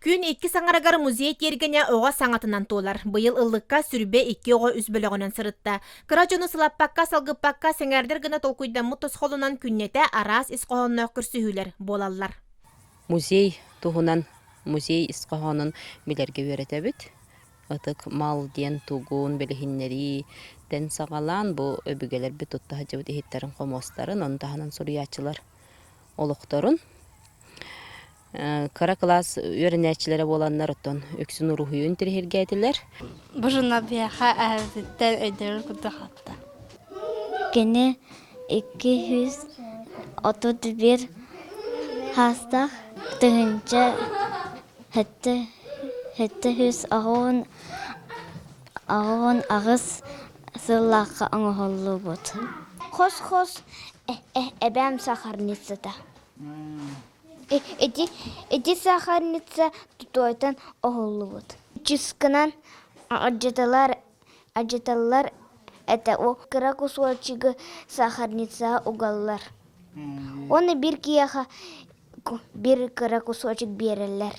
Күн иккис аҥарыгар музей тиэргэнэ оҕо саҥатынан туолар. Быйыл ыллыкка сүрбэ икки оҕо үс бөлөҕүнэн сырытта. Кыра дьону сылаппакка, салгыппакка, сэҥээрдэр гына толкуйдаммыт тосхолунан күннэтэ араас ис хоһоонноох көрсүһүүлэр буолаллар. Музей туһунан, музей ис хоһоонун билэргэ үөрэтэбит. Ытык мал диэн тугун билиһиннэрииттэн саҕалаан бу өбүгэлэрбит тутта сылдьыбыт иһиттэрин-хомуостарын, ону таһынан суруйааччылар олохторун Кыра кылаас үөрэнээччилэрэ буоланнар оттон үксүн уруһуйун тириһиргээтилэр. Бу журнал биһиэхэ эһэбититтэн өйдөбүл курдук хатта. Кини 231 саастаах 1788 сыллаахха оҥоһуллубут. Хос-хос эбээм сахарницата. Ити ити сахарница тутуойтан оһоллубут. Чыскынан алдьаталар алдьаталлар этэ ол кыра кусочегы сахарницаҕа угаллар. Уонна биир киһиэхэ биир кыра кусочек биэрэллэр.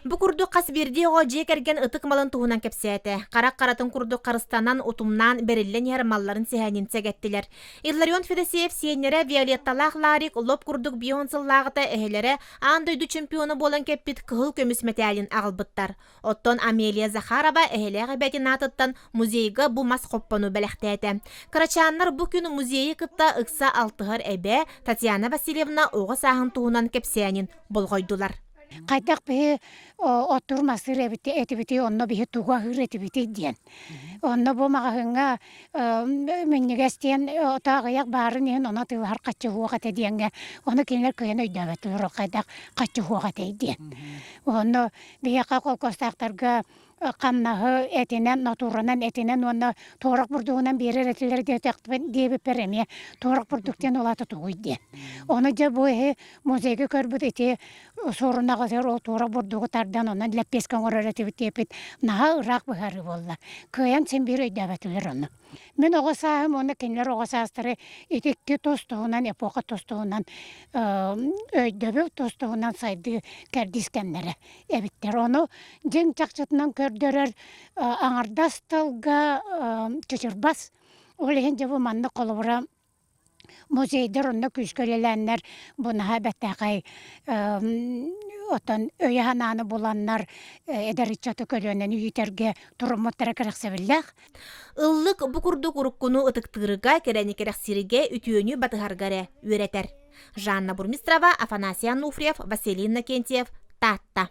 Бу курдук хас биирдии оҕо дьиэ кэргэн ытык малын туһунан кэпсээтэ. Харах харатын курдук харыстанан, утумнаан, бэриллэн иһэр малларын сэһэнин сэгэттилэр. Илларион Федосеев сиэннэрэ Виолетталаах Ларик лоп курдук бион сыллааҕыта эһэлэрэ аан дойду чемпиона буолан кэппит кыһыл көмүс мэтээлин аҕалбыттар. Оттон Амелия Захарова эһэлээх эбэтин аатыттан музейга бу мас хоппону бэлэхтээтэ. Кырачааннар бу күн музейы кытта ыкса алтыһар эбээ Татьяна Васильевна оҕо сааһын туһунан кэпсээнин болҕойдулар. Хайдах биһи оттуур масыыр этибитий, онно биһи тугу аһыыр этибитий диэн. Онно бу маҕаһыыҥҥа минньигэс диэн ото аҕыйах баарын иһин ону атыылаһар хаччы суох этэ диэҥҥэ ону кинилэр кыайан өйдөөбөттөр хайдах хаччы суох этэй диэн. Онно биһиэхэ холкуостаахтарга хамнаһы этинэн, натуранан этинэн уонна туорах бурдугунан биэрэр этилэр диэбиппэр эмиэ туорах бурдук диэн ол аата тугуй диэн. Ону дьэ бу иһи музейга көрбүт ити суорунаҕытыгар ол туорах бурдугу тардан онон лэппиэскэ оҥорор этибит диэппит наһаа ыраах быһаарыы буолла. Кыайан син биир өйдөөбөтүлэр ону. Мин оҕо сааһым уонна кинилэр оҕо саастара ити икки тус-туһунан эпоха тус-туһунан өйдөбүл тус-туһунан сайдыы кэрдиис кэмнэрэ эбиттэр. Ону дьиҥ чахчытынан көрдөрөр аҥардас тылга чычырбас. Ол иһин дьэ бу маннык холобура музейдар онно күүскэ үлэлээннэр бу наһаа бэртээхэй оттон өйө-санааны буланнар эдэр ыччаты көлүөнэни иитэргэ туруммуттара кэрэхсэбиллээх. Ыллык бу курдук уруккуну ытыктыырга, кэрэни кэрэхсииргэ, үтүөнү батыһарга эрэ үөрэтэр. Жанна Бурмистрова, Афанасий Ануфриев, Василий Иннокентьев, Таатта.